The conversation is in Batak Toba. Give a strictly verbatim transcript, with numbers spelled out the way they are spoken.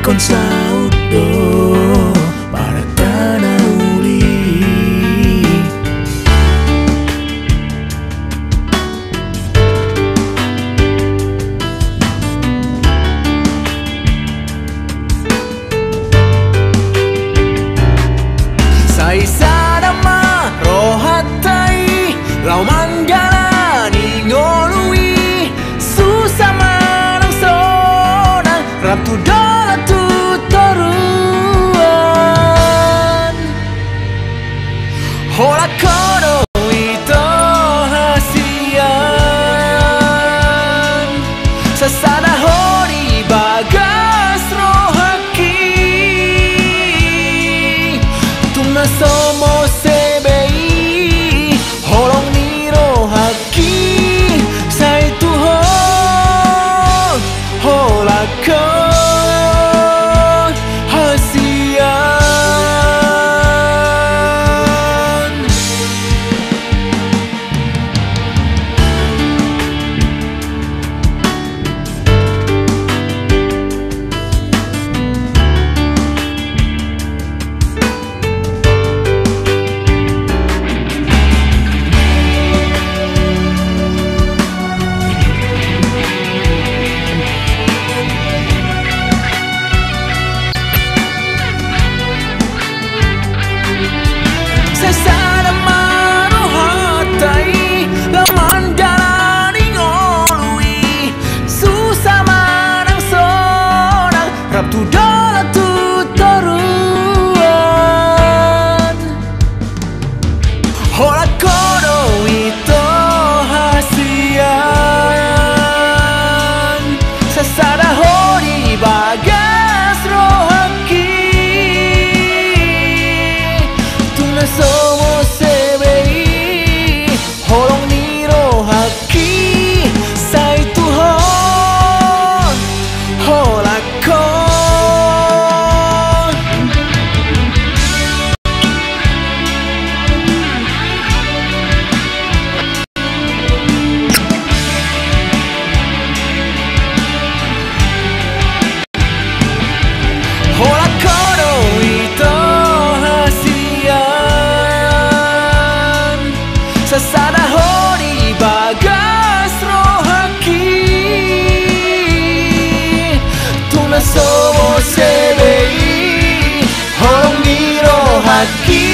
Ingkon saut do parhata na uli. Sai sada ma rohanta i laho manjalani ngolu i. Susa manang sonang, rap tu dolok tu toruan. Holan ho do ito hasian, sasada ho di bagas rohangki. Tung na so muse be i holong ni rohangki, sai tu ho, holan ho hasian. Sai sada ma rohanta i laho manjalani ngolu i. Susa manang sonang, rap tu dolok tu toruan. Holan ho do ito hasian, sasada ho di bagas rohangki. Tung na so muse be i holong ni rohangki, sai tu ho, holan ho. Holan ho do ito hasian, sasada ho di bagas rohangki. Tung na so muse be i holong ni rohangki,